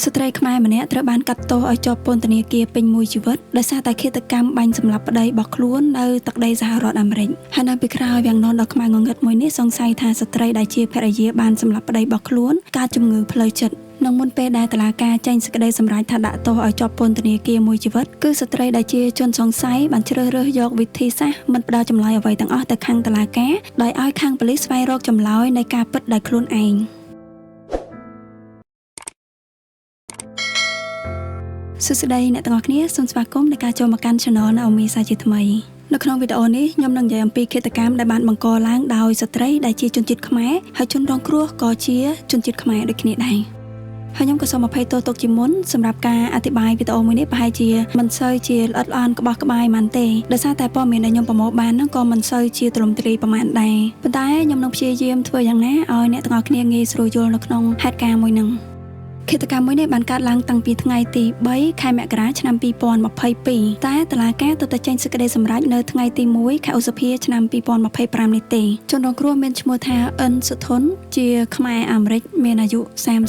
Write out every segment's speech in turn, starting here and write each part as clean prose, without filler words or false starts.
ស្ត្រីខ្មែរម្នាក់ត្រូវបានកាត់ទោសឲ្យជាប់ពន្ធនាគារពេញមួយជីវិតដោយសារតែឃាតកម្មបាញ់សម្លាប់ប្តីរបស់ខ្លួននៅទឹកដីសហរដ្ឋអាមេរិកហើយនៅពីក្រោយវាំងននដ៏ខ្មៅងងឹតមួយនេះសង្ស័យថាស្ត្រីដែលជាភរិយាបានសម្លាប់ប្តីរបស់ខ្លួនកើតជំងឺផ្លូវចិត្តនិងមុនពេលដែលតុលាការចេញសេចក្តីសម្រេចថាដាក់ទោសឲ្យជាប់ពន្ធនាគារមួយជីវិតគឺស្ត្រីដែលជាជនសង្ស័យបានជ្រើសរើសយកវិធីសាស្ត្រមិនផ្ដល់ចម្លើយអ្វីទាំងអស់ទៅខាងតុលាការដោយឲ្យខាងប៉ូលីសស្វែងរកចម្លើយនៃការពិតដោយខ្លួនឯង សួស្តីអ្នកទាំងអស់គ្នាសូមស្វាគមន៍នៃការចូលមកកាន់ Channel Naomi សាជាថ្មីនៅក្នុងវីដេអូនេះខ្ញុំនឹងនិយាយអំពីឃាតកម្មដែលបានបង្កឡើងដោយស្ត្រីដែលជាជនជាតិខ្មែរហើយជនរងគ្រោះក៏ជាជនជាតិខ្មែរដូចគ្នាដែរហើយខ្ញុំក៏សូមអភ័យទោសទុកជាមុនសម្រាប់ការអធិប្បាយវីដេអូមួយនេះប្រហែលជាមិនសូវជាល្អិតល្អន់ក្បោះក្បាយប៉ុន្មានទេដោយសារតែព័ត៌មានដែលខ្ញុំប្រមូលបានហ្នឹងក៏មិនសូវជាទូលំទូលាយប៉ុន្មានដែរប៉ុន្តែខ្ញុំនឹងព្យាយាមធ្វើយ៉ាងណាឲ្យអ្នកទាំងអស់គ្នាងាយស្រួលយល់នៅក្នុងហេតុការណ៍មួយហ្នឹងឃាតកម្មមួយនេះបានកើតឡើងតាំងពីថ្ងៃទី3ខែមករាឆ្នាំ2022តែតុលាការទើបតែចេញសេចក្តីសម្រេចនៅថ្ងៃទី1ខែឧសភាឆ្នាំ2025នេះទេជនរងគ្រោះមានឈ្មោះថាអិនសុធនជាខ្មែរអាមេរិកមានអាយុ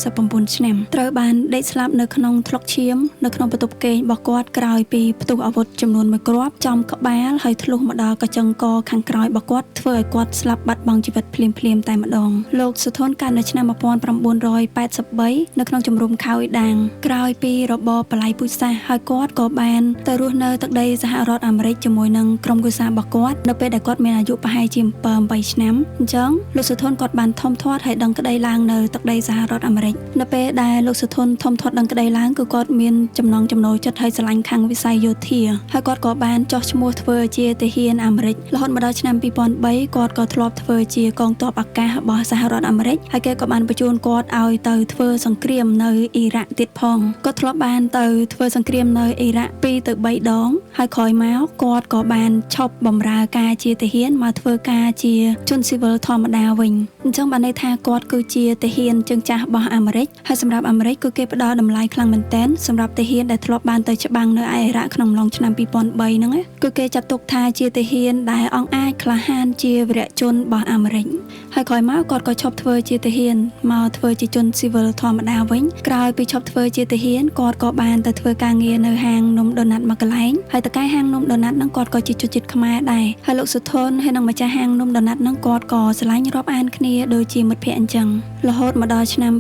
39ឆ្នាំត្រូវបានដេកស្លាប់នៅក្នុងថ្លុកឈាមនៅក្នុងបន្ទប់គេងរបស់គាត់ក្រោយពីផ្ទុះអាវុធចំនួន1គ្រាប់ចំក្បាលហើយធ្លុះមកដល់កញ្ចឹងកខាងក្រោយរបស់គាត់ធ្វើឲ្យគាត់ស្លាប់បាត់បង់ជីវិតភ្លាមៗតែម្ដងលោកសុធនកើតនៅឆ្នាំ1983នៅក្នុងជំរំខៅអ៊ីដាងក្រោយពីរបបបល័យពូជសាសន៍ហើយគាត់ក៏បានទៅរស់នៅទឹកដីសហរដ្ឋអាមេរិកជាមួយនឹងក្រុមគ្រួសាររបស់គាត់នៅពេលដែលគាត់មានអាយុប្រហែលជា7-8ឆ្នាំអញ្ចឹងលោកសុធនគាត់បានធំធាត់ហើយដឹងក្តីឡើងនៅទឹកដីសហរដ្ឋអាមេរិកនៅពេលដែលលោកសុធនធំធាត់ដឹងក្តីឡើងគឺគាត់មានចំណង់ចំណូលចិត្តហើយស្រឡាញ់ខាងវិស័យយោធាហើយគាត់ក៏បានចោះឈ្មោះធ្វើជាទាហានអាមេរិករហូតមកដល់ឆ្នាំ2003គាត់ក៏ធ្លាប់ធ្វើជាកងទ័ពអាកាសរបស់សហរដ្ឋអាមេរិកហើយគេក៏បានបញ្ជូនគាត់ឲ្យទៅធ្វើសង្គ្រាមនៅអ៊ីរ៉ាក់ទៀតផងគាត់ធ្លាប់បានទៅធ្វើសង្គ្រាមនៅអ៊ីរ៉ាក់2ទៅ3ដងហើយក្រោយមកគាត់ក៏បានឈប់បម្រើការជាទាហានមកធ្វើការជាជនស៊ីវិលធម្មតាវិញអញ្ចឹងបានន័យថាគាត់គឺជាទាហានជើងចាស់របស់អាមេរិកហើយសម្រាប់អាមេរិកគឺគេផ្ដល់តម្លៃខ្លាំងមែនទែនសម្រាប់ទាហានដែលធ្លាប់បានទៅច្បាំងនៅអ៊ីរ៉ាក់ក្នុងអំឡុងឆ្នាំ2003ហ្នឹងគឺគេចាត់ទុកថាជាទាហានដែលអង់អាចក្លាហានជាវីរជនរបស់អាមេរិកហើយក្រោយមកគាត់ក៏ឈប់ធ្វើជាទាហានមកធ្វើជាជនស៊ីវិលធម្មតាវិញក្រោយពីឈប់ធ្វើជាទាហានគាត់ក៏បានទៅធ្វើការងារនៅហាងនំដូណាត់មួយកន្លែងហើយតកែហាងនំដូណាត់ហ្នឹងគាត់ក៏ជាជនជាតិខ្មែរដែរហើយលោកសុធនហើយនិងម្ចាស់ហាងនំដូណាត់ហ្នឹងគាត់ក៏ស្រឡាញ់រាប់អានគ្នាដូចជាមិត្តភក្តិអញ្ចឹងរហូតមកដល់ឆ្នាំ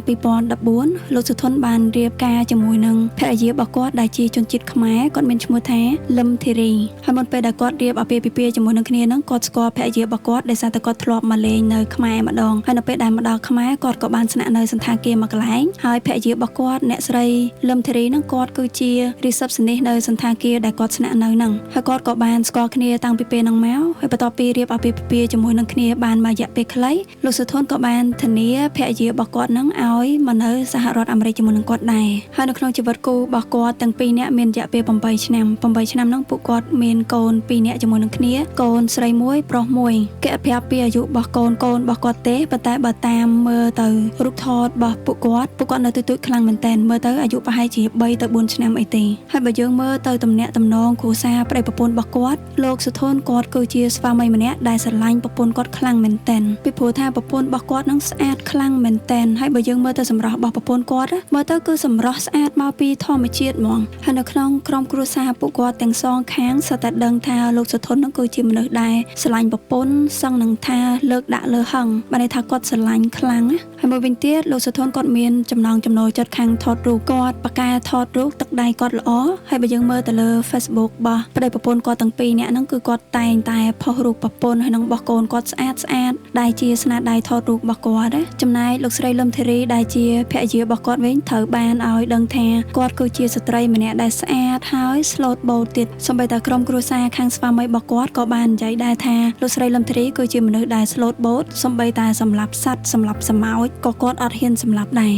2014លោកសុធនបានរៀបការជាមួយនឹងភរិយារបស់គាត់ដែលជាជនជាតិខ្មែរគាត់មានឈ្មោះថាលឹមធីរីហើយមុនពេលដែលគាត់រៀបអាពាហ៍ពិពាហ៍ជាមួយនឹងគ្នាហ្នឹងគាត់ស្គាល់ភរិយារបស់គាត់ដោយសារតែគាត់ធ្លាប់មកលេងនៅខ្មែរម្ដងហើយនៅពេលដែលមកដល់ខ្មែរគាត់ក៏បានស្នាក់នៅសណ្ឋាគារមួយកន្លែងហើយភរិយារបស់គាត់អ្នកស្រីលឹមធីរីហ្នឹងគាត់គឺជា receptionist នៅសណ្ឋាគារដែលគាត់ស្នាក់នៅហ្នឹងហើយគាត់ក៏បានស្គាល់គ្នាតាំងពីពេលហ្នឹងមកហើយបន្ទាប់ពីរៀបអាពាហ៍ពិពាហ៍ជាមួយនឹងគ្នាបានមួយរយៈពេលខ្លីលោកសុធនក៏បានធានាភរិយារបស់គាត់ហ្នឹងឲ្យមកនៅសហរដ្ឋអាមេរិកជាមួយនឹងគាត់ដែរហើយនៅក្នុងជីវិតគូរបស់គាត់ទាំងពីរនាក់មានរយៈពេល8ឆ្នាំ8ឆ្នាំហ្នឹងពួកគាត់មានកូន2នាក់ជាមួយនឹងគ្នាកូនស្រីមួយប្រុសមួយគេអត់ប្រាប់ពីអាយុរបស់កូនរបស់គាត់ទេប៉ុន្តែបើតាមមើលទៅរូបថតរបស់ពួកគាត់នៅទូចៗខ្លាំងមែនតើមើលទៅអាយុប្រហែលជា3ទៅ4ឆ្នាំអីទេហើយបើយើងមើលទៅទំនាក់ទំនងគ្រួសារប្តីប្រពន្ធរបស់គាត់លោកសុធនគាត់គឺជាស្វាមីម្នាក់ដែលស្រឡាញ់ប្រពន្ធគាត់ខ្លាំងមែនតើពីព្រោះថាប្រពន្ធរបស់គាត់នឹងស្អាតខ្លាំងមែនតើហើយបើយើងមើលទៅសម្រស់របស់ប្រពន្ធគាត់មើលទៅគឺសម្រស់ស្អាតមកពីធម្មជាតិហ្មងហើយនៅក្នុងក្រុមគ្រួសារពួកគាត់ទាំងសងខាងសុទ្ធតែដឹងថាលោកសុធននឹងគឺជាមនុស្សដែលស្រឡាញ់ប្រពន្ធសឹងនឹងថាលើកដាក់លើហឹងបានន័យថាគាត់ស្រឡាញ់ខ្លាំងហើយមួយវិញទៀតលោកសុធនគាត់មានចំណង់ចំណូលចិត្តខាងថតរូបគាត់បកកែថតរូបទឹកដៃគាត់ល្អហើយបើយើងមើលទៅលើ Facebook របស់ប្តីប្រពន្ធគាត់ទាំងពីរនាក់ហ្នឹងគឺគាត់តែងតែផុសរូបប្រពន្ធហើយនិងរបស់កូនគាត់ស្អាតស្អាតដែលជាស្នាដៃថតរូបរបស់គាត់ណាចំណែកលោកស្រីលឹមធីរីដែលជាភរិយារបស់គាត់វិញត្រូវបានឲ្យដឹងថាគាត់គឺជាស្ត្រីម្នាក់ដែលស្អាតហើយស្លូតបូតទៀតសូម្បីតែក្រុមគ្រួសារខាងស្វាមីរបស់គាត់ក៏បាននិយាយដែរថាលោកស្រីលឹមធីរីគឺជាមនុស្សដែលស្លូតបូតសូម្បីតែសម្លាប់សត្វសម្លាប់សម្ោចក៏គាត់អត់ហ៊ានសម្លាប់ដែរ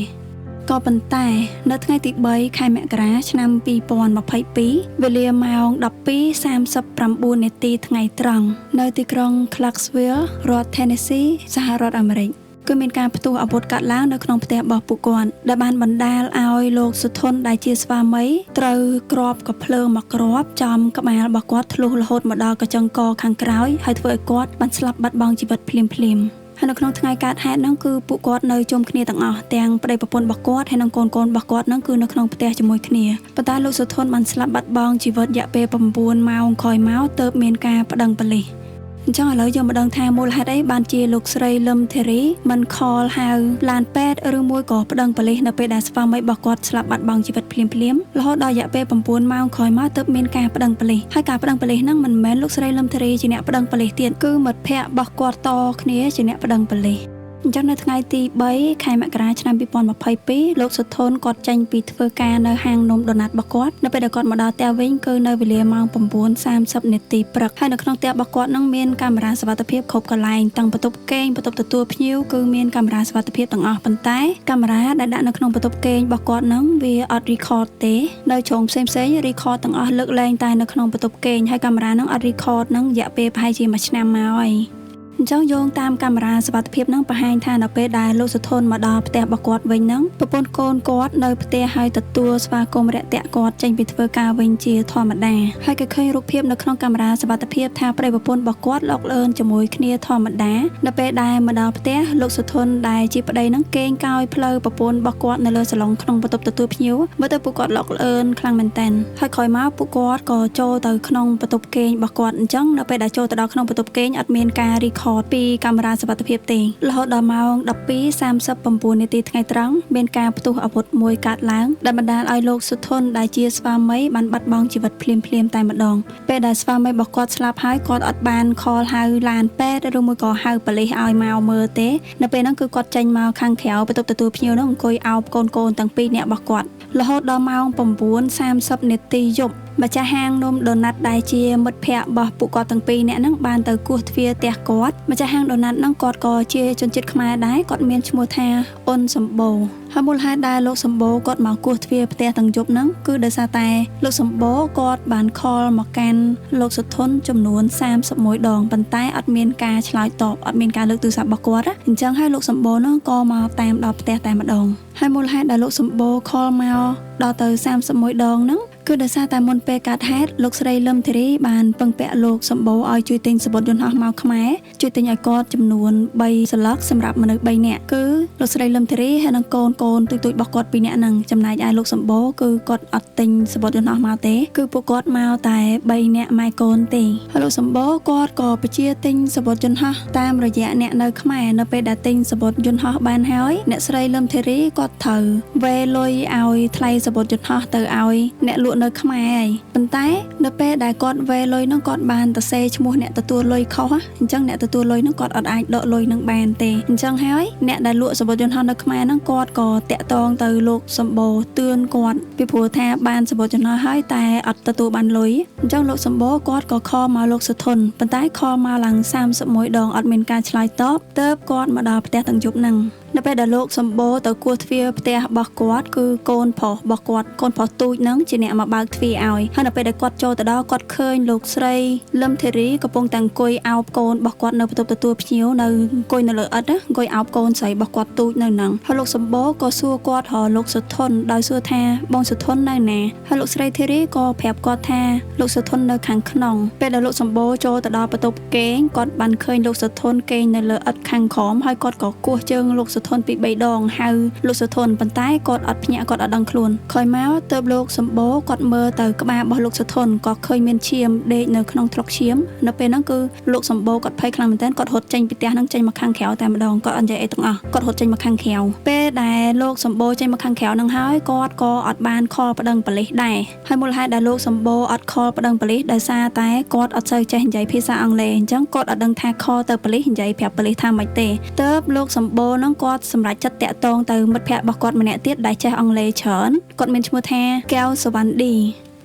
ក៏ប៉ុន្តែនៅថ្ងៃទី3ខែមករាឆ្នាំ2022វេលាម៉ោង12:39នាទីថ្ងៃត្រង់នៅទីក្រុង Clarksville រដ្ឋ Tennessee សហរដ្ឋអាមេរិកគឺមានការផ្ទុះអាវុធកាត់ឡើងនៅក្នុងផ្ទះរបស់ពួកគាត់ដែលបានបណ្ដាលឲ្យលោកសុធនដែលជាស្វាមីត្រូវគ្រាប់កាំភ្លើងមួយគ្រាប់ចំក្បាលរបស់គាត់ធ្លុះរហូតមកដល់កញ្ចឹងកខាងក្រោយហើយធ្វើឲ្យគាត់បានស្លាប់បាត់បង់ជីវិតភ្លាមៗ ហើយនៅក្នុងថ្ងៃកើតហេតុហ្នឹងគឺពួកគាត់នៅជុំគ្នាទាំងអស់ទាំងប្តីប្រពន្ធរបស់គាត់ហើយនិងកូនកូនរបស់គាត់ហ្នឹងគឺនៅក្នុងផ្ទះជាមួយគ្នាប៉ុន្តែលោកសុធនបានស្លាប់បាត់បង់ជីវិតរយៈពេល9ម៉ោងក្រោយមកទើបមានការប្តឹងប៉ូលីសអញ្ចឹងឥឡូវយើងមិនដឹងថាមូលហេតុអីបានជាលោកស្រីលឹមធីរីមិន call ហៅឡានពេទ្យឬមួយក៏ប្តឹងប៉ូលីសនៅពេលដែលស្វាមីរបស់គាត់ស្លាប់បាត់បង់ជីវិតភ្លាមភ្លាមៗរហូតដល់រយៈពេល9ម៉ោងក្រោយមកទើបមានការប្តឹងប៉ូលីសហើយការប្តឹងប៉ូលីសហ្នឹងមិនមែនលោកស្រីលឹមធីរីជាអ្នកប្តឹងប៉ូលីសទៀតគឺមិត្តភ័ក្តិរបស់គាត់តគ្នាជាអ្នកប្តឹងប៉ូលីសអញ្ចឹងនៅថ្ងៃទី3ខែមករាឆ្នាំ2022លោកសុធនគាត់ចេញពីធ្វើការនៅហាងនំដូណាត់របស់គាត់នៅពេលដែលគាត់មកដល់ផ្ទះវិញគឺនៅវេលាម៉ោង9:30នាទីព្រឹកហើយនៅក្នុងផ្ទះរបស់គាត់នឹងមានកាមេរ៉ាសុវត្ថិភាពគ្រប់កន្លែងទាំងបន្ទប់គេងបន្ទប់ទទួលភ្ញៀវគឺមានកាមេរ៉ាសុវត្ថិភាពទាំងអស់ប៉ុន្តែកាមេរ៉ាដែលដាក់នៅក្នុងបន្ទប់គេងរបស់គាត់នឹងវាអត់ record ទេនៅជ្រុងផ្សេងផ្សេង record ទាំងអស់លើកលែងតែនៅក្នុងបន្ទប់គេងហើយកាមេរ៉ានឹងអត់ record នឹងរយៈពេលប្រហែលជាមួយឆ្នាំមកហើយអញ្ចឹងយោងតាមកាមេរ៉ាសុវត្ថិភាពនឹងបង្ហាញថានៅពេលដែលលោកសុធនមកដល់ផ្ទះរបស់គាត់វិញហ្នឹងប្រពន្ធកូនគាត់នៅផ្ទះហើយទទួលស្វាគមន៍រាក់ទាក់គាត់ចេញពីធ្វើការវិញជាធម្មតាហើយក៏ឃើញរូបភាពនៅក្នុងកាមេរ៉ាសុវត្ថិភាពថាប្តីប្រពន្ធរបស់គាត់ឡកលឿនជាមួយគ្នាធម្មតានៅពេលដែលមកដល់ផ្ទះលោកសុធនដែលជាប្តីហ្នឹងគេងកោយផ្លូវប្រពន្ធរបស់គាត់នៅលើសាឡុងក្នុងបន្ទប់ទទួលភ្ញៀវមើលទៅពួកគាត់ឡកលឿនខ្លាំងមែនទែនហើយក្រោយមកពួកគាត់ក៏ចូលទៅក្នុងបន្ទប់គេងរបស់គាត់អញ្ចឹងនៅពេលដែលចូលទៅដល់ក្នុងបន្ទប់គេងអត់មានការ record ពីកាមេរ៉ាសុវត្ថិភាពទេរហូតដល់ម៉ោង12:39នាទីថ្ងៃត្រង់មានការផ្ទុះអាវុធមួយកើតឡើងដែលបណ្ដាលឲ្យលោកសុធនដែលជាស្វាមីបានបាត់បង់ជីវិតភ្លាមៗតែម្ដងពេលដែលស្វាមីរបស់គាត់ស្លាប់ហើយគាត់អត់បាន call ហៅឡានពេទ្យឬមួយក៏ហៅប៉ូលីសឲ្យមកមើលទេនៅពេលហ្នឹងគឺគាត់ចេញមកខាងក្រៅបន្ទប់ទទួលភ្ញៀវហ្នឹងអង្គុយអោបកូនៗទាំងពីរនាក់របស់គាត់រហូតដល់ម៉ោង9:30នាទីយប់ម្ចាស់ហាងនំដូណាត់ដែលជាមិត្តភ័ក្តិរបស់ពួកគាត់ទាំងពីរនាក់ហ្នឹងបានទៅគោះទ្វារផ្ទះគាត់ម្ចាស់ហាងដូណាត់ហ្នឹងគាត់ក៏ជាជនជាតិខ្មែរដែរគាត់មានឈ្មោះថាអ៊ុនសម្បូរហើយមូលហេតុដែលលោកសម្បូរគាត់មកគោះទ្វារផ្ទះទាំងយប់ហ្នឹងគឺដោយសារតែលោកសម្បូរគាត់បាន call មកកាន់លោកសុធនចំនួន31ដងប៉ុន្តែអត់មានការឆ្លើយតបអត់មានការលើកទូរស័ព្ទរបស់គាត់ណាអញ្ចឹងហើយលោកសម្បូរហ្នឹងក៏មកតាមដល់ផ្ទះតែម្ដងហើយមូលហេតុដែលលោកសម្បូរ call មកដល់ទៅ31ដងហ្នឹងគឺដោយសារតែមុនពេលកើតហេតុលោកស្រីលឹមធីរីបានពឹងពាក់លោកសម្បូរឲ្យជួយទិញសំបុត្រយន្តហោះមកខ្មែរជួយទិញឲ្យគាត់ចំនួន3សន្លឹកសម្រាប់មនុស្ស3នាក់គឺលោកស្រីលឹមធីរីហើយនិងកូនកូនទូចៗរបស់គាត់2នាក់ហ្នឹងចំណែកឯលោកសម្បូរគឺគាត់អត់ទិញសំបុត្រយន្តហោះមកទេគឺពួកគាត់មកតែ3នាក់ម៉ែកូនទេហើយលោកសម្បូរគាត់ក៏បញ្ជាទិញសំបុត្រយន្តហោះតាមរយៈអ្នកនៅខ្មែរនៅពេលដែលទិញសំបុត្រយន្តហោះបានហើយអ្នកស្រីលឹមធីរីគាត់ត្រូវវេលុយឲ្យថ្លៃសំបុត្រយន្តហោះទៅឲ្យអ្នកលក់នៅខ្មែរហើយប៉ុន្តែនៅពេលដែលគាត់វេលុយហ្នឹងគាត់បានទៅសេឈ្មោះអ្នកទទួលលុយខុសអញ្ចឹងអ្នកទទួលលុយហ្នឹងគាត់អត់អាចដកលុយហ្នឹងបានទេអញ្ចឹងហើយអ្នកដែលលក់សំបុត្រយន្តហោះនៅខ្មែរហ្នឹងគាត់ក៏តាក់ទងទៅលោកសម្បូរទឿនគាត់ពីព្រោះថាបានសំបុត្រយន្តហោះហើយតែអត់ទទួលបានលុយអញ្ចឹងលោកសម្បូរគាត់ក៏ call មកលោកសុធនប៉ុន្តែ call មកឡើង31ដងអត់មានការឆ្លើយតបទើបគាត់មកដល់ផ្ទះទាំងយប់ហ្នឹងនៅពេលដែលលោកសម្បូរទៅគោះទ្វារផ្ទះរបស់គាត់គឺកូនប្រុសរបស់គាត់កូនប្រុសទូចហ្នឹងជាអ្នកមកបើកទ្វារឲ្យហើយនៅពេលដែលគាត់ចូលទៅដល់គាត់ឃើញលោកស្រីលឹមធីរីកំពុងតែអង្គុយអោបកូនរបស់គាត់នៅបន្ទប់ទទួលភ្ញៀវនៅអង្គុយនៅលើឥដ្ឋណាអង្គុយអោបកូនស្រីរបស់គាត់ទូចនៅហ្នឹងហើយលោកសម្បូរក៏សួរគាត់រកលោកសុធនដោយសួរថាបងសុធននៅណាហើយលោកស្រីធីរីក៏ប្រាប់គាត់ថាលោកសុធននៅខាងក្នុងពេលដែលលោកសម្បូរចូលទៅដល់បន្ទប់គេងគាត់បានឃើញលោកសុធនគេងនៅលើឥដ្ឋខាងក្រោមហើយគាត់ក៏គោះជើងលោកសុធនពី3ដងហៅលោកសុធនប៉ុន្តែគាត់អត់ភ្ញាក់គាត់អត់ដឹងខ្លួនក្រោយមកទើបលោកសម្បូរគាត់មើលទៅក្បាលរបស់លោកសុធនក៏ឃើញមានឈាមដេកនៅក្នុងថ្លុកឈាមនៅពេលហ្នឹងគឺលោកសម្បូរគាត់ភ័យខ្លាំងមែនទែនគាត់រត់ចេញពីផ្ទះហ្នឹងចេញមកខាងក្រៅតែម្ដងគាត់អត់និយាយអីទាំងអស់គាត់រត់ចេញមកខាងក្រៅពេលដែលលោកសម្បូរចេញមកខាងក្រៅហ្នឹងហើយគាត់ក៏អត់បាន call ប្តឹងប៉ូលីសដែរហើយមូលហេតុដែលលោកសម្បូរអត់ call ប្តឹងប៉ូលីសដោយសារតែគាត់អត់សូវចេះនិយាយភាសាអង់គ្លេសអញ្ចឹងគាត់អត់ដឹងថា call ទៅប៉ូលីសនិយាយប្រាប់ប៉ូលីសថាម៉េចទេទើបលោកសម្បូរហ្នឹងគាត់សម្រេចចិត្តតាក់ទងទៅមិត្តភ័ក្តិរបស់គាត់ម្នាក់ទៀតដែលចេះអង់គ្លេសច្រើនគាត់មានឈ្មោះថាកែវសវណ្ណឌី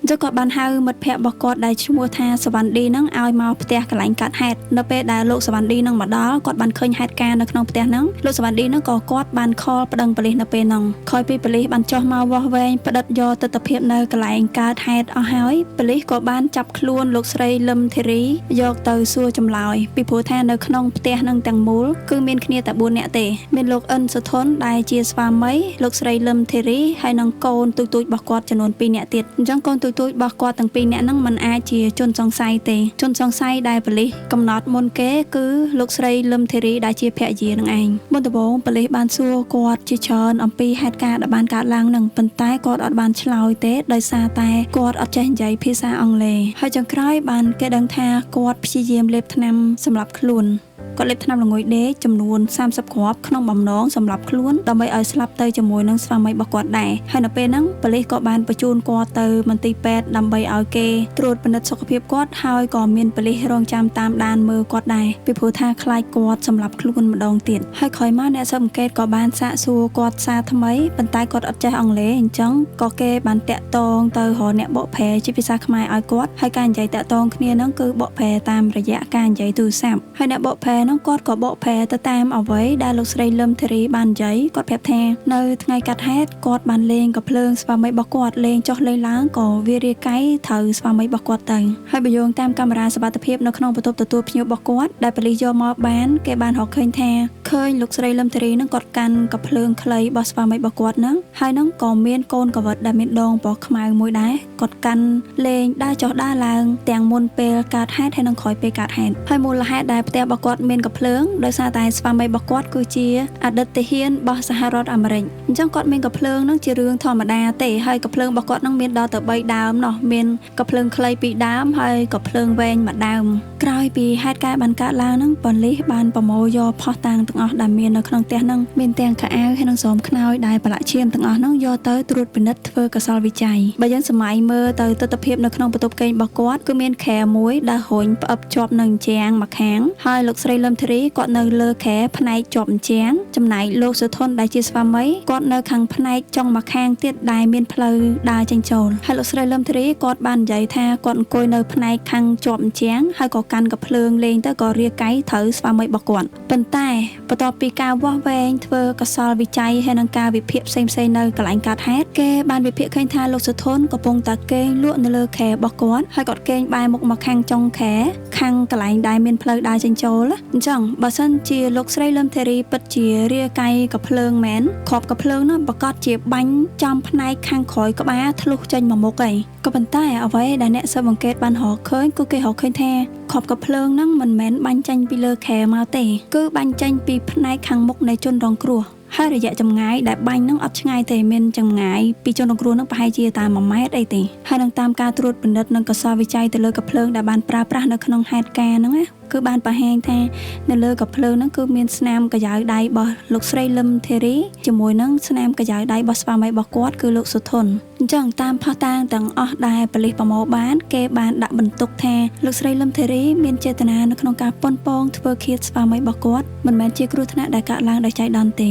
អញ្ចឹងគាត់បានហៅមិត្តភ័ក្តិរបស់គាត់ដែលឈ្មោះថាសវណ្ណឌីហ្នឹងឲ្យមកផ្ទះកន្លែងកាត់ហេតុនៅពេលដែលលោកសវណ្ណឌីហ្នឹងមកដល់គាត់បានឃើញហេតុការណ៍នៅក្នុងផ្ទះហ្នឹងលោកសវណ្ណឌីហ្នឹងក៏គាត់បាន call ប្តឹងប៉ូលីសនៅពេលហ្នឹងក្រោយពីប៉ូលីសបានចុះមកវាស់វែងផ្តិតយកទិដ្ឋភាពនៅកន្លែងកើតហេតុអស់ហើយប៉ូលីសក៏បានចាប់ខ្លួនលោកស្រីលឹមធីរីយកទៅសួរចម្លើយពីព្រោះថានៅក្នុងផ្ទះហ្នឹងទាំងមូលគឺមានគ្នាតែ4នាក់ទេមានលោកអិនសុធនដែលជាស្វាមីលោកស្រីលឹមធីរីហើយនិងកូនទូចៗរបស់គាត់ចំនួន2នាក់ទៀតអញ្ចឹងកូនទូ តូចៗរបស់គាត់ទាំងពីរនាក់ហ្នឹងមិនអាចជាជនសង្ស័យទេជនសង្ស័យដែលប៉ូលីសកំណត់មុនគេគឺលោកស្រីលឹមធីរីដែលជាភរិយានឹងឯងមុនដំបូងប៉ូលីសបានសួរគាត់ជាច្រើនអំពីហេតុការណ៍ដែលបានកើតឡើងនឹងប៉ុន្តែគាត់អត់បានឆ្លើយទេដោយសារតែគាត់អត់ចេះនិយាយភាសាអង់គ្លេសហើយចុងក្រោយបានគេដឹងថាគាត់ព្យាយាមលេបថ្នាំសម្លាប់ខ្លួនគាត់លេបថ្នាំល្ងុយដេកចំនួន30គ្រាប់ក្នុងបំណងសម្លាប់ខ្លួនដើម្បីឲ្យស្លាប់ទៅជាមួយនឹងស្វាមីរបស់គាត់ដែរហើយនៅពេលហ្នឹងប៉ូលីសក៏បានបញ្ជូនគាត់ទៅមន្ទីរពេទ្យដើម្បីឲ្យគេត្រួតពិនិត្យសុខភាពគាត់ហើយក៏មានប៉ូលីសរងចាំតាមដានមើលគាត់ដែរពីព្រោះថាខ្លាចគាត់សម្លាប់ខ្លួនម្ដងទៀតហើយក្រោយមកអ្នកស៊ើបអង្កេតក៏បានសាកសួរគាត់សារថ្មីប៉ុន្តែគាត់អត់ចេះអង់គ្លេសអញ្ចឹងក៏គេបានតាក់ទងទៅរកអ្នកបកប្រែជាភាសាខ្មែរឲ្យគាត់ហើយការនិយាយតាក់ទងគ្នាហ្នឹងគឺបកប្រែតាមរយៈការនិយាយទូរស័ព្ទហើយអ្នកបកប្រែហ្នឹងគាត់ក៏បកប្រែទៅតាមអ្វីដែលលោកស្រីលឹមធីរីបាននិយាយគាត់ប្រាប់ថានៅថ្ងៃកាត់ហេតុគាត់បានលេងកាំភ្លើងស្វាមីរបស់គាត់លេងចុះលេងឡើងក៏វារាកៃត្រូវស្វាមីរបស់គាត់ទៅហើយបើយោងតាមកាមេរ៉ាសុវត្ថិភាពនៅក្នុងបន្ទប់ទទួលភ្ញៀវរបស់គាត់ដែលប៉ូលីសយកមកបានគេបានរកឃើញថាឃើញលោកស្រីលឹមធីរីនឹងគាត់កាន់កាំភ្លើងខ្លីរបស់ស្វាមីរបស់គាត់នឹងហើយនឹងក៏មានកូនកវិតដែលមានដងពណ៌ខ្មៅមួយដែរគាត់កាន់លេងដើរចុះដើរឡើងទាំងមុនពេលកើតហេតុហើយនិងក្រោយពេលកើតហេតុហើយមូលហេតុដែលផ្ទះរបស់គាត់មានកាំភ្លើងដោយសារតែស្វាមីរបស់គាត់គឺជាអតីតទាហានរបស់សហរដ្ឋអាមេរិកអញ្ចឹងគាត់មានកាំភ្លើងនឹងជារឿងធម្មតាទេហើយកាំភ្លើងរបស់គាត់នឹងមានដល់ទៅ3ដើមណោះមានកាំភ្លើងខ្លី2ដើមហើយកាំភ្លើងវែង1ដើមក្រោយពីហេតុការណ៍បានកើតឡើងនឹងប៉ូលីសបានប្រមូលយកភស្តុតាងទាំងអស់ដែលមាននៅក្នុងផ្ទះនឹងមានទាំងខោអាវហើយនិងស្រោមខ្នើយដែលប្រឡាក់ឈាមទាំងអស់នោះយកទៅត្រួតពិនិត្យធ្វើកសលវិច័យបើយើងសម័យមើលទៅទិដ្ឋភាពនៅក្នុងបន្ទប់គេងរបស់គាត់គឺមានគ្រែមួយដែលរុញផ្អឹបជាប់នឹងជញ្ជាំងម្ខាងហើយលោកស្រីលឹមធីរីគាត់នៅលើគ្រែផ្នែកជាប់ជញ្ជាំងចំណែកលោកសុធនដែលជាស្វាមីគាត់នៅខាងផ្នែកចុងម្ខាងទៀតដែលមានផ្លូវដើរចេញចូលហើយលោកស្រីលឹមធីរីគាត់បាននិយាយថាគាត់អង្គុយនៅផ្នែកខាងជាប់ជញ្ជាំងហើយក៏កាន់កាំភ្លើងលេងទៅក៏រាកៃត្រូវស្វាមីរបស់គាត់ប៉ុន្តែបន្ទាប់ពីការវាស់វែងធ្វើកសលវិច័យហើយនឹងការវិភាគផ្សេងៗនៅកន្លែងកើតហេតុគេបានវិភាគឃើញថាលោកសុធនកំពុងតែគេងលក់នៅលើគ្រែរបស់គាត់ហើយគាត់គេងបែរមុខមកខាងចុងគ្រែខាងកន្លែងដែលមានផ្លូវដើរចេញចូលអញ្ចឹងបើសិនជាលោកស្រីលឹមធីរីពិតជារាកៃកាំភ្លើងមែនគ្រាប់កាំភ្លើងនោះប្រកាសជាបាញ់ចំផ្នែកខាងក្រោយក្បាលធ្លុះចេញមកមុខឯងក៏ប៉ុន្តែអ្វីដែលអ្នកស៊ើបអង្កេតបានរកឃើញគឺគេរកឃើញថាគ្រាប់កាំភ្លើងហ្នឹងមិនមែនបាញ់ចេញពីលើគ្រែមកទេគឺបាញ់ចេញពីផ្នែកខាងមុខនៃជនរងគ្រោះហើយរយៈចម្ងាយដែលបាញ់នឹងអត់ឆ្ងាយទេមានចម្ងាយពីជនរងគ្រោះនឹងប្រហែលជាតែ1ម៉ែត្រអីទេហើយនឹងតាមការត្រួតពិនិត្យនិងកសលវិច័យទៅលើកាំភ្លើងដែលបានប្រើប្រាស់នៅក្នុងហេតុការណ៍ហ្នឹងណាគឺបានបង្ហាញថានៅលើកាំភ្លើងហ្នឹងគឺមានស្នាមកាយ៉ៅដៃរបស់លោកស្រីលឹមធីរីជាមួយនឹងស្នាមកាយ៉ៅដៃរបស់ស្វាមីរបស់គាត់គឺលោកសុធនអញ្ចឹងតាមភស្តុតាងទាំងអស់ដែលប៉ូលីសប្រមូលបានគេបានដាក់បន្ទុកថាលោកស្រីលឹមធីរីមានចេតនានៅក្នុងការប៉ុនប៉ងធ្វើឃាតស្វាមីរបស់គាត់មិនមែនជាគ្រោះថ្នាក់ដែលកើតឡើងដោយចៃដន្យទេ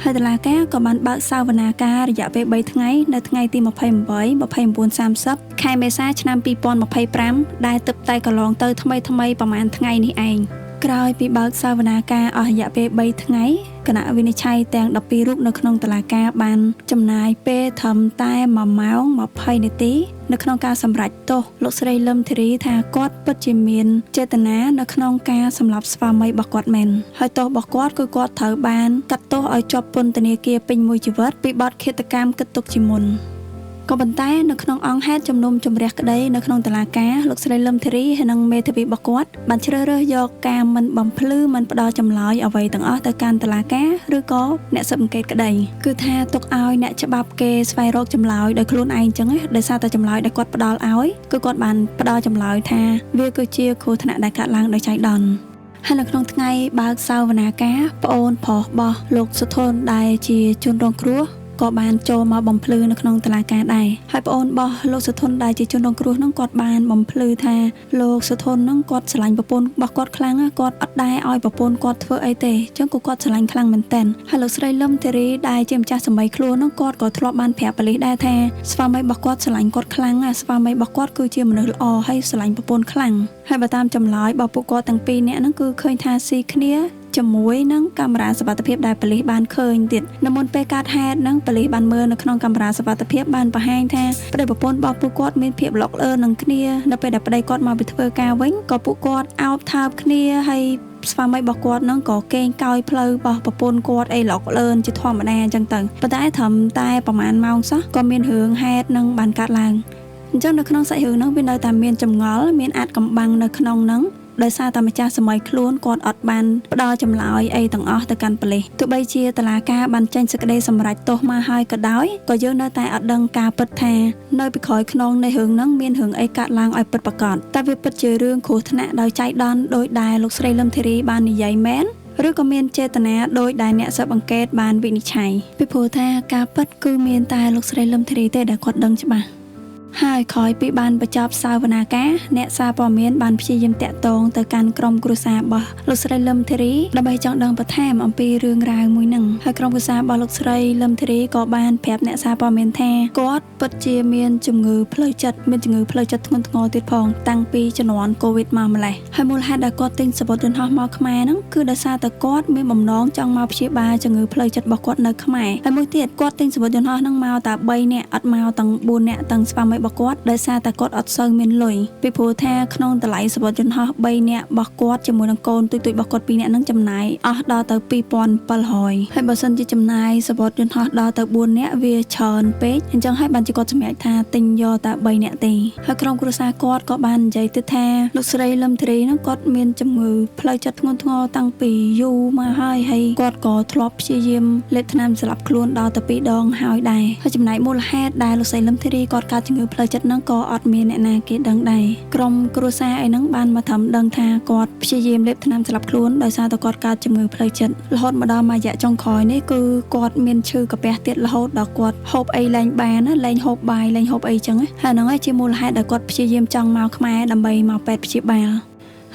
ហើយតុលាការក៏បានបើកសវនាការរយៈពេល3ថ្ងៃនៅថ្ងៃទី28 29 30ខែមេសាឆ្នាំ2025ដែលទើបតែកន្លងទៅថ្មីប្រហែលថ្ងៃនេះឯងក្រោយពីបើកសវនាការអស់រយៈពេល3ថ្ងៃគណៈវិនិច្ឆ័យទាំង12រូបនៅក្នុងតុលាការបានចំណាយពេលត្រឹមតែ1ម៉ោង20នាទីនៅក្នុងការសម្រេចទោសលោកស្រីលឹមធីរីថាគាត់ពិតជាមានចេតនានៅក្នុងការសម្លាប់ស្វាមីរបស់គាត់មែនហើយទោសរបស់គាត់គឺគាត់ត្រូវបានកាត់ទោសឲ្យជាប់ពន្ធនាគារពេញមួយជីវិតពីបទឃាតកម្មគិតទុកជាមុនក៏ប៉ុន្តែនៅក្នុងអង្គហេតុជំនុំជម្រះក្តីនៅក្នុងតុលាការលោកស្រីលឹមធីរីហើយនិងមេធាវីរបស់គាត់បានជ្រើសរើសយកការមិនបំភ្លឺមិនផ្ដល់ចម្លើយអ្វីទាំងអស់ទៅកាន់តុលាការឬក៏អ្នកស៊ើបអង្កេតក្តីគឺថាទុកឲ្យអ្នកច្បាប់គេស្វែងរកចម្លើយដោយខ្លួនឯងចឹងណាដោយសារតែចម្លើយដែលគាត់ផ្ដល់ឲ្យគឺគាត់បានផ្ដល់ចម្លើយថាវាគឺជាគ្រោះថ្នាក់ដែលកើតឡើងដោយចៃដន្យហើយនៅក្នុងថ្ងៃបើកសវនាការប្អូនប្រុសរបស់លោកសុធនដែលជាជនរងគ្រោះក៏បានចូលមកបំភ្លឺនៅក្នុងតុលាការដែរហើយប្អូនរបស់លោកសុធនដែលជាជនរងគ្រោះហ្នឹងគាត់បានបំភ្លឺថាលោកសុធនហ្នឹងគាត់ស្រឡាញ់ប្រពន្ធរបស់គាត់ខ្លាំងគាត់អត់ដែរឲ្យប្រពន្ធគាត់ធ្វើអីទេអញ្ចឹងក៏គាត់ស្រឡាញ់ខ្លាំងមែនទែនហើយលោកស្រីលឹមធីរីដែលជាម្ចាស់សម័យខ្លួនហ្នឹងគាត់ក៏ធ្លាប់បានប្រាប់ប៉ូលីសដែរថាស្វាមីរបស់គាត់ស្រឡាញ់គាត់ខ្លាំងស្វាមីរបស់គាត់គឺជាមនុស្សល្អហើយស្រឡាញ់ប្រពន្ធខ្លាំងហើយបើតាមចម្លើយរបស់ពួកគាត់ទាំងពីរនាក់ហ្នឹងគឺឃើញថាស៊ីគ្នាជាមួយនឹងកាមេរ៉ាសុវត្ថិភាពដែលប៉ូលីសបានឃើញទៀតនៅមុនពេលកើតហេតុហ្នឹងប៉ូលីសបានមើលនៅក្នុងកាមេរ៉ាសុវត្ថិភាពបានបង្ហាញថាប្តីប្រពន្ធរបស់ពួកគាត់មានភាពល្អិននឹងគ្នានៅពេលដែលប្តីគាត់មកពីធ្វើការវិញក៏ពួកគាត់អោបថើបគ្នាហើយស្វាមីរបស់គាត់ហ្នឹងក៏កេងកោយផ្លូវរបស់ប្រពន្ធគាត់អីល្អលឿនជាធម្មតាអញ្ចឹងទៅប៉ុន្តែត្រឹមតែប្រហែលម៉ោងសោះក៏មានរឿងហេតុនឹងបានកើតឡើង អញ្ចឹងនៅក្នុងសាច់រឿងហ្នឹងវានៅតែមានចម្ងល់មានអាចកំបាំងនៅក្នុងហ្នឹងដោយសារតែម្ចាស់សម័យខ្លួនគាត់អត់បានផ្ដល់ចម្លើយអីទាំងអស់ទៅកាន់ប៉ូលីសទោះបីជាតុលាការបានចេញសេចក្តីសម្រេចទោសមកហើយក៏ដោយក៏យើងនៅតែអត់ដឹងការពិតថានៅពីក្រោយខ្នងនៃរឿងហ្នឹងមានរឿងអីកើតឡើងឲ្យពិតប្រាកដតែវាពិតជារឿងគ្រោះថ្នាក់ដោយចៃដន្យដោយដែលលោកស្រីលឹមធីរីបាននិយាយមែនឬក៏មានចេតនាដោយដែលអ្នកស៊ើបអង្កេតបានវិនិច្ឆ័យពីព្រោះថាការពិតគឺមានតែលោកស្រីលឹមធីរីទេដែលគាត់ដឹងច្បាស់ហើយក្រោយពីបានបញ្ចប់សវនាការអ្នកសារព័ត៌មានបានព្យាយាមតាក់ទងទៅកាន់ក្រុមគ្រួសាររបស់លោកស្រីលឹមធីរីដើម្បីចង់ដឹងបន្ថែមអំពីរឿងរ៉ាវមួយហ្នឹងហើយក្រុមគ្រួសាររបស់លោកស្រីលឹមធីរីក៏បានប្រាប់អ្នកសារព័ត៌មានថាគាត់ពិតជាមានជំងឺផ្លូវចិត្តមានជំងឺផ្លូវចិត្តធ្ងន់ធ្ងរទៀតផងតាំងពីជំនាន់កូវីដមកម្លេះហើយមូលហេតុដែលគាត់ទិញសំបុត្រយន្តហោះមកខ្មែរហ្នឹងគឺដោយសារតែគាត់មានបំណងចង់មកព្យាបាលជំងឺផ្លូវចិត្តរបស់គាត់នៅខ្មែរហើយមួយទៀតគាត់ទិញសំបុត្រយន្តហោះហ្នឹងមកតែ3នាក់អត់មកទាំង4នាក់ទាំងស្វាមីរបស់គាត់ដោយសារតែគាត់អត់សូវមានលុយពីព្រោះថាក្នុងតម្លៃសំបុត្រយន្តហោះ3នាក់របស់គាត់ជាមួយនឹងកូនទូចៗរបស់គាត់2នាក់ហ្នឹងចំណាយអស់ដល់ទៅ2700ហើយបើសិនជាចំណាយសំបុត្រយន្តហោះដល់ទៅ4នាក់វាច្រើនពេកអញ្ចឹងហើយបានជាគាត់សម្រេចថាទិញយកតែ3នាក់ទេហើយក្រុមគ្រួសារគាត់ក៏បាននិយាយទៀតថាលោកស្រីលឹមធីរីហ្នឹងគាត់មានជំងឺផ្លូវចិត្តធ្ងន់ធ្ងរតាំងពីយូរមកហើយហើយគាត់ក៏ធ្លាប់ព្យាយាមលេបថ្នាំស្លាប់ខ្លួនដល់ទៅ2ដងហើយដែរហើយចំណែកមូលហេតុដែលលោកស្រីលឹមធីរីគាត់កើតជំងឺផ្លូវចិត្តហ្នឹងក៏អត់មានអ្នកណាគេដឹងដែរក្រុមគ្រួសារអីហ្នឹងបានមកធ្វើដឹងថាគាត់ព្យាយាមលេបថ្នាំស្លាប់ខ្លួនដោយសារតែគាត់កើតជំងឺផ្លូវចិត្តរហូតមកដល់មួយរយៈចុងក្រោយនេះគឺគាត់មានឈឺកាពះទៀតរហូតដល់គាត់ហូបអីលែងបានណាលែងហូបបាយលែងហូបអីចឹងហើយហ្នឹងហើយជាមូលហេតុដែលគាត់ព្យាយាមចង់មកខ្មែរដើម្បីមកពេទ្យព្យាបាល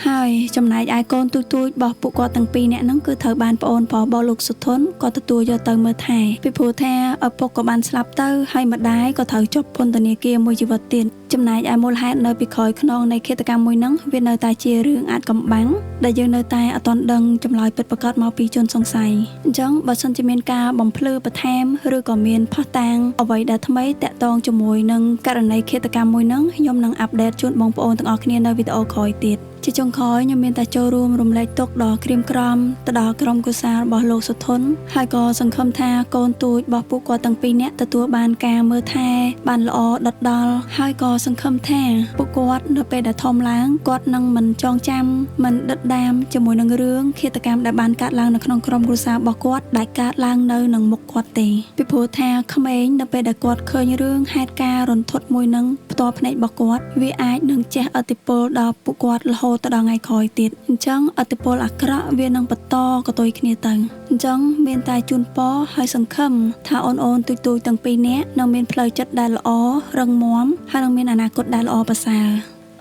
ហើយចំណែកឯកូនទូចៗរបស់ពួកគាត់ទាំងពីរនាក់ហ្នឹងគឺត្រូវបានប្អូនប្រុសរបស់លោកសុធនក៏ទទួលយកទៅមើលថែពីព្រោះថាឪពុកក៏បានស្លាប់ទៅហើយម្ដាយក៏ត្រូវជាប់ពន្ធនាគារមួយជីវិតទៀតចំណែកឯមូលហេតុនៅពីក្រោយខ្នងនៃឃាតកម្មមួយហ្នឹងវានៅតែជារឿងអាចកំបាំងដែលយើងនៅតែអត់ទាន់ដឹងចម្លើយពិតប្រាកដមកពីជនសង្ស័យអញ្ចឹងបើសិនជាមានការបំភ្លឺបន្ថែមឬក៏មានភស្តុតាងអ្វីដែលថ្មីតាក់ទងជាមួយនឹងករណីឃាតកម្មមួយហ្នឹងខ្ញុំនឹងអាប់ដេតជូនបងប្អូនទាំងអស់គ្នានៅវីដេអូក្រោយទៀតជាចុងក្រោយខ្ញុំមានតែចូលរួមរំលែកទុក្ខដ៏ក្រៀមក្រំទៅដល់ក្រុមគ្រួសាររបស់លោកសុធនហើយក៏សង្ឃឹមថាកូនទូចរបស់ពួកគាត់ទាំងពីរនាក់ទទួលបានការមើលថែបានល្អដិតដល់ហើយក៏សង្ឃឹមថាពួកគាត់នៅពេលដែលធំឡើងគាត់នឹងមិនចងចាំមិនដិតដាមជាមួយនឹងរឿងឃាតកម្មដែលបានកើតឡើងនៅក្នុងក្រុមគ្រួសាររបស់គាត់ដែលកើតឡើងនៅនឹងមុខគាត់ទេពីព្រោះថាក្មេងនៅពេលដែលគាត់ឃើញរឿងហេតុការណ៍រន្ធត់មួយនឹងផ្ទាល់ភ្នែករបស់គាត់វាអាចនឹងជះឥទ្ធិពលដល់ពួកគាត់រហូតទៅដល់ថ្ងៃក្រោយទៀតអញ្ចឹងឥទ្ធិពលអាក្រក់វានឹងបន្តកតុយគ្នាទៅអញ្ចឹងមានតែជូនពរហើយសង្ឃឹមថាអូនៗទូចៗទាំងពីរនាក់នឹងមានផ្លូវចិត្តដែលល្អរឹងមាំហើយនឹងមានអនាគតដែលល្អប្រសើរ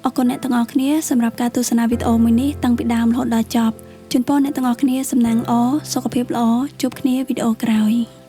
អរគុណអ្នកទាំងអស់គ្នាសម្រាប់ការទស្សនាវីដេអូមួយនេះតាំងពីដើមរហូតដល់ចប់ជូនពរអ្នកទាំងអស់គ្នាសំណាងល្អសុខភាពល្អជួបគ្នាវីដេអូក្រោយ។